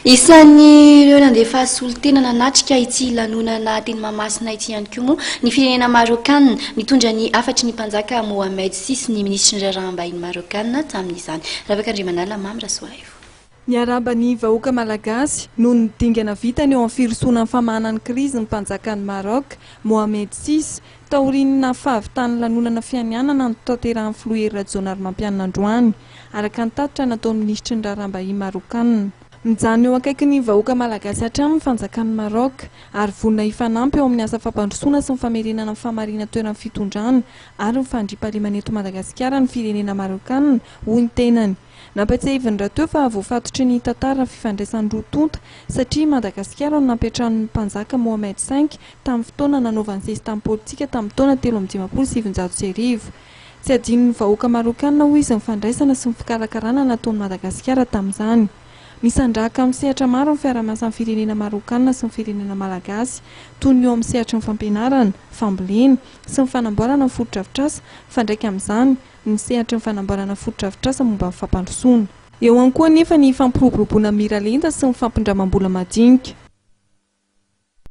Isan'ireo nandefa solontena nanatrika ity lanonana teny Mahamasina ity ihany koa moa ny firenena Marokanina. Nitondra ny hafatry ny mpanjaka Mohammed vi ny minisitry ny raharaham-bahiny Marokanina tamin'izany. Ravaka Andriamanala Mamy Rasoaivo. Niarahaba ny vahoaka malagasy noho ny dingana vitany eo amin'ny firosoana amin'ny famahana ny krizy ny mpanjakan'i Maroc, Mohammed vi, taorian'ny nahafahavitan'ny lanonana fianianana notanterahin'ny filoha Hery Rajaonarimampianina androany, araka ny tatitra nataon'ny minisitry ny raharaham-bahiny marokanina. Mijanona eo akaikin'ny vahoaka malagasy hatrany ny fanjakan'i Maroc ary vonona hifanampy eo amin'ny asa fampandrosoana sy ny famerenana ny fahamarinan-toeran'ny fitondrana ary ny fandriampahalemana eto Madagasikara ny firenena marokanina, hoy ny tenany. Nampatsiahiviny rahateo fa voafatotry ny tantara ny fifandraisan'ny roa tonta satria i Madagasikara no nampiantrano ny mpanjaka Mohammed V tamin'ny fotoana nanaovany sesitany politika tamin'ny taona 1953. Tsy adinon'ny vahoaka Marokanina hoy izy ny fandraisana sy ny fikarakarana nataon'i Madagasikara tamin'izany. Misandrahaka amin'ny sehatra maro ny fiarahamiasan'ny firenena Marokanina sy ny firenena Malagasy toy ny eo amin'ny sehatry ny fampianarana, fambolena, sy ny fanamboarana ny fotodrafitrasa mifandraika amin'izany, ny sehatry ny fanamboarana fotodrafitrasa momba ny fampandrosoana. Eo ihany koa anefa ny fampiroboroboana miralenta sy ny fampindramam-bola madinika.